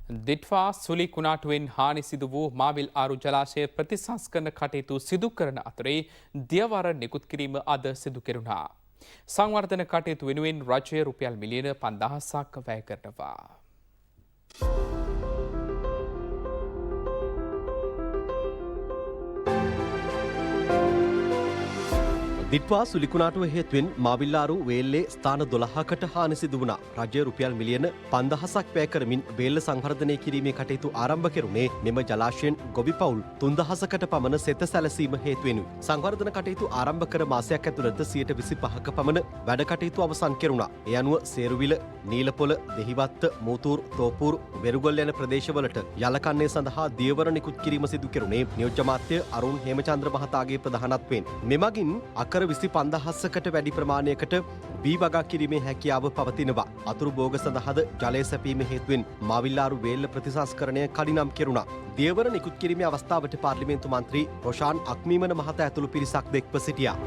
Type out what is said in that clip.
දිට්වා සුලි කුණාටුවෙන් හානි සිදු වූ මාවිල් ආරු ජලාශය ප්‍රතිසංස්කරණ කටයුතු සිදු කරන අතරේ දියවර නිකුත් කිරීම අද සිදු කෙරුණා. සංවර්ධන කටයුතු වෙනුවෙන් රජය රුපියල් මිලියන 5000ක් වැය කරනවා. දිට්වා සුලිකුණාටුව හේතුවෙන් මාවිල්ලාරු වේල්ලේ ස්ථාන 12කට හානි සිදු වුණා. රජය රුපියල් මිලියන 5000ක් වැය කරමින් වේල්ල සංවර්ධනය කිරීමේ කටයුතු ආරම්භ කෙරුණේ මෙම ජලාශයෙන් ගොවි පවුල් 3000කට පමණ සෙත සැලසීම හේතුවෙනුයි. සංවර්ධන කටයුතු ආරම්භ කර මාසයක් ඇතුළත 25%ක පමණ වැඩ කටයුතු අවසන් කෙරුණා. ඒ අනුව සේරුවිල, නීලපොළ, දෙහිවත්ත, මූතූර්, තෝපූර්, වෙරුගොල්ල යන ප්‍රදේශවලට යලකන්නේ සඳහා දියවර නිකුත් කිරීම සිදු කෙරුණේ නියෝජ්‍ය අමාත්‍ය අරුණ හේමචන්ද්‍ර මහතාගේ ප්‍රධානත්වයෙන්. මෙමගින් අකර 25,000කට වැඩි ප්‍රමාණයකට වී වගා කිරීමේ හැකියාව පවතිනවා. අතුරු භෝග සඳහාද ජලය සැපීම හේතුවෙන් මාවිල්ලාරු වේල්ල ප්‍රතිසංස්කරණය කඩිනම් කෙරුණා. දියවර නිකුත් කිරීමේ අවස්ථාවට පාර්ලිමේන්තු මන්ත්‍රී රොෂාන් අක්මීමන මහතා ඇතුළු පිරිසක් දෙක්ව සිටියා.